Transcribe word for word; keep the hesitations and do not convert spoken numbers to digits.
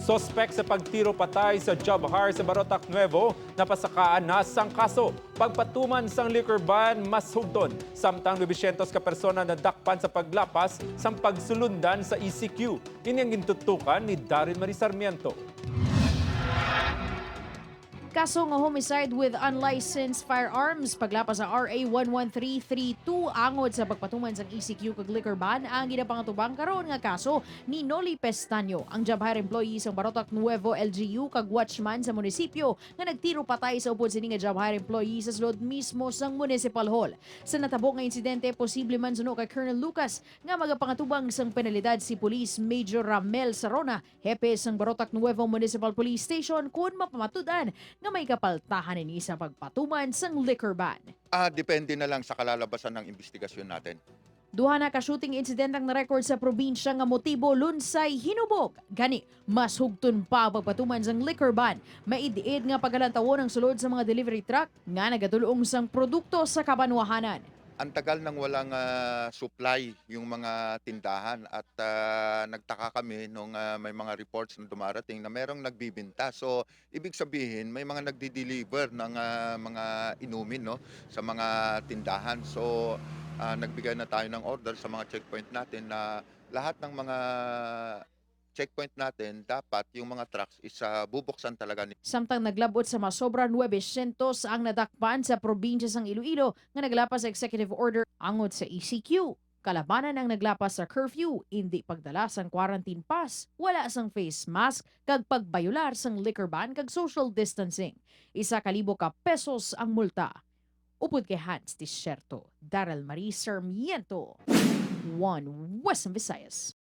Suspek sa pagtiro patay sa job hire sa Barotac Nuevo, napasakaan na sang kaso. Pagpatuman sang liquor ban, mas hugton. Samtang novecientos ka persona nadakpan sa paglapas sang pagsulundan sa E C Q. Ini ang gintutukan ni Darin Marie Sarmiento. Kaso nga homicide with unlicensed firearms, paglapas sa R A one one three three two, angod sa pagpatuman sang E C Q kag liquor ban, ang ginapangatubang karon nga kaso ni Noli Pestaño, ang job hire employee sang Barotac Nuevo L G U kag watchman sa munisipyo nga nagtiro patay sa upod sini nga job hire employee sa sulod mismo sang Municipal Hall. Sa natabo nga insidente, posible man suno kay Colonel Lucas nga magapangatubang sang penalidad si Police Major Ramel Sarona, hepe sang Barotac Nuevo Municipal Police Station, kun mapamatud-an nga may kapaltahan ini sa pagpatuman sang liquor ban. Ah, depende na lang sa kalalabasan ng investigasyon natin. Duha na ka shooting incident ang na-record sa probinsya nga motibo lunsay hinubog. Gani, mas hugton pa ang pagpatuman sang liquor ban. Maid-id nga pagalantawon ang sulod sa mga delivery truck nga nagadul-ong sang produkto sa kabanwahanan. Ang tagal nang walang ah, supply yung mga tindahan at ah, nagtaka kami nung ah, may mga reports na dumarating na merong nagbibinta. So, ibig sabihin may mga nagdi-deliver ng ah, mga inumin, no, sa mga tindahan. So, ah, nagbigay na tayo ng order sa mga checkpoint natin na lahat ng mga checkpoint natin, dapat yung mga trucks is ah, bubuksan talaga ni Samtang naglab-ot sa masobra nuwebesyentos ang nadakpan sa probinsya sang Iloilo nga naglapas sa executive order angod sa E C Q. Kalabanan ang naglapas sa curfew, indi pagdala sang quarantine pass, wala sang face mask, kag pagbayular sang liquor ban kag social distancing. Isa ka libo ka pesos ang multa. Upod kay Hans Desierto, Daryl Marie Sarmiento, One Western Visayas.